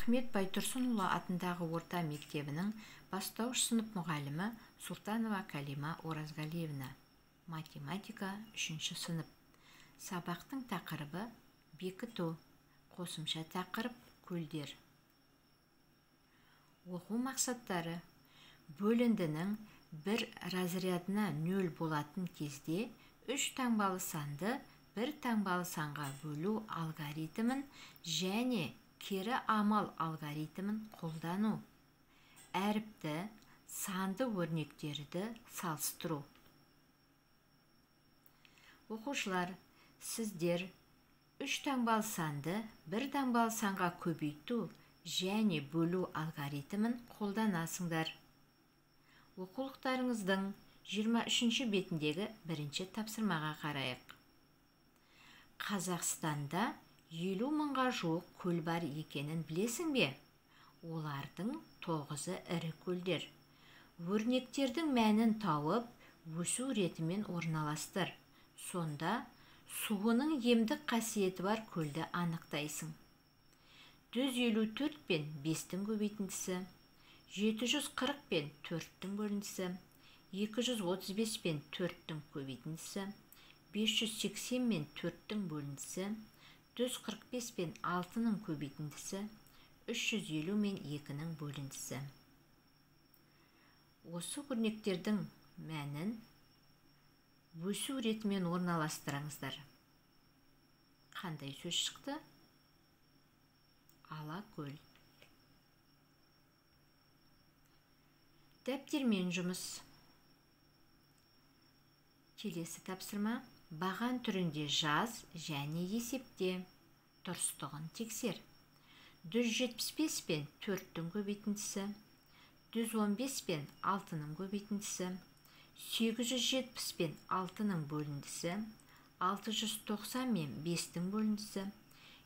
Ахмет Байтұрсынұлы атындағы орта мектебінің бастауыш сынып мұғалімі Султанова Калима Оразгалиевна. Математика 3-ші сынып. Сабақтың тақырыбы бекіту, қосымша тақырып көлдер. Оқу мақсаттары: бөліндінің бір разрядына 0 болатын кезде 3 таңбалы санды бір таңбалы санға бөлу алгоритмін және кері амал алгоритмін қолдану. Әріпті, санды өрнектерді салыстыру. Оқушылар, сіздер 3 таңбалы санды бір таңбалы санға көбейту және бөлу алгоритмін қолданасыңдар. Оқулықтарыңыздың 23-ші бетіндегі бірінші тапсырмаға қарайық. Қазақстанда 50 мыңға жуық көл бар екенін білесің бе? Олардың 9-ы ірі көлдер. Өрнектердің мәнін тауып, өсу ретімен орналастыр. Сонда суының емдік қасиеті бар көлді анықтайсың. 154 пен 5-тің көбейтіндісі, 740 пен 4-тің бөліндісі, 235 пен 4-тің көбейтіндісі, 580 мен 4-тің бөліндісі, 145 пен 6-ның көбейтіндісі, 350 мен 2-нің бөліндісі. Осы өрнектердің мәнін өсу ретімен орналастырыңыздар. Қандай сөз шықты? Алакөл. Дәптермен жұмыс. Келесі тапсырма: баған түрінде жаз және есепте. Дұрыстығын тексер. 175 пен 4-тің көбейтіндісі, 115 пен 6-ның көбейтіндісі, 870 пен 6-ның бөліндісі, 690 мен 5-тің бөліндісі,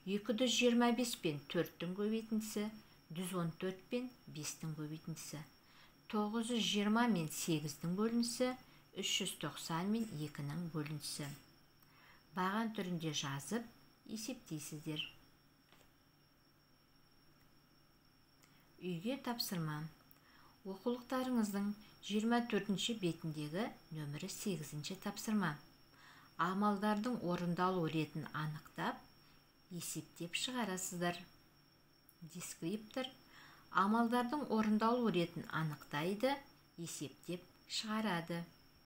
225 пен 4-тің көбейтіндісі, 114 пен 5-тің көбейтіндісі, 920 мен 8-дің бөліндісі, 390 мен 2-нің бөліндісі. Баған түрінде жазып, есептейсіздер. Үйге тапсырма. Оқулықтарыңыздың 24-ші бетіндегі нөмірі 8-ші тапсырма. Амалдардың орындалу ретін анықтап, есептеп шығарасыздар. Дескриптор амалдардың орындалу ретін анықтайды, есептеп шығарады.